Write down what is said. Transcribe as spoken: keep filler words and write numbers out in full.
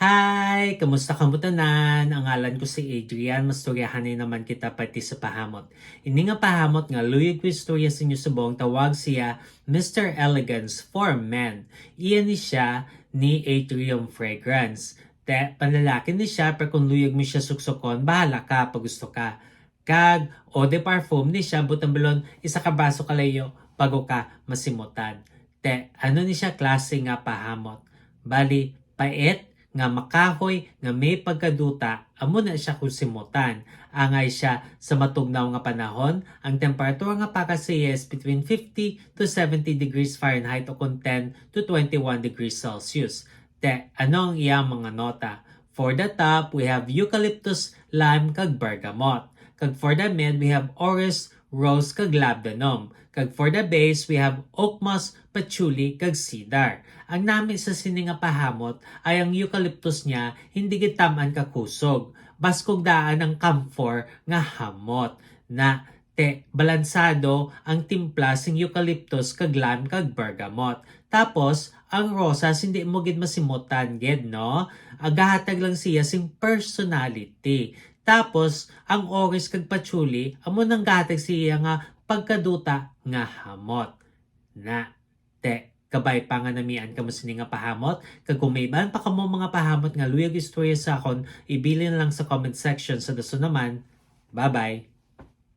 Hi! Kamusta kamo tanan? Ang ngalan ko si Adrian. Mastoryahanay naman kita parte sa pahamot. Ini nga pahamot nga luyag ko istorya sa inyo subong, tawag siya Mister Elegance for Men. Iya ni siya ni Atrium Fragrance. Te, panlalaki ni siya, pero kung luyag mo siya suksukon, bahala ka pag gusto ka. Kag eau de parfum ni siya, butang balon, isa ka braso kalayo, bago ka masimutan. Te, ano ni siya klase nga pahamot? Bali, pait, nga makahoy, nga may pagkaduta, amo na siya kung simutan. Angay siya sa matugnaw nga panahon, ang temperatura nga para sa iya is between fifty to seventy degrees Fahrenheit o kung ten to twenty-one degrees Celsius. Te, ano ang iyang mga nota? For the top, we have eucalyptus, lime, kag bergamot. Kag for the mid, we have orris, rose, kag labdanum. Kag for the base, we have oak moss, patchouli, kag cedar. Ang nami sa sini nga pahamot ay ang eucalyptus niya hindi gid tam-an kakusog. Baskog daan ang camphor nga hamot. Na, te, balansado ang timpla sing eucalyptus kag lime kag bergamot. Tapos, ang rosas hindi mo gid masimutan gid, no? Agahatag lang siya sing personality. Tapos, ang orris kag patchouli, amo nang gahatag siya nga pagkaduta nga hamot. Na, te, kabay pa nga namian kamo sini nga pahamot, kag kung may iban pa kamo mga pahamot nga luyag istorya sa akon, ibilin lang sa comment section sa dason naman. Bye-bye!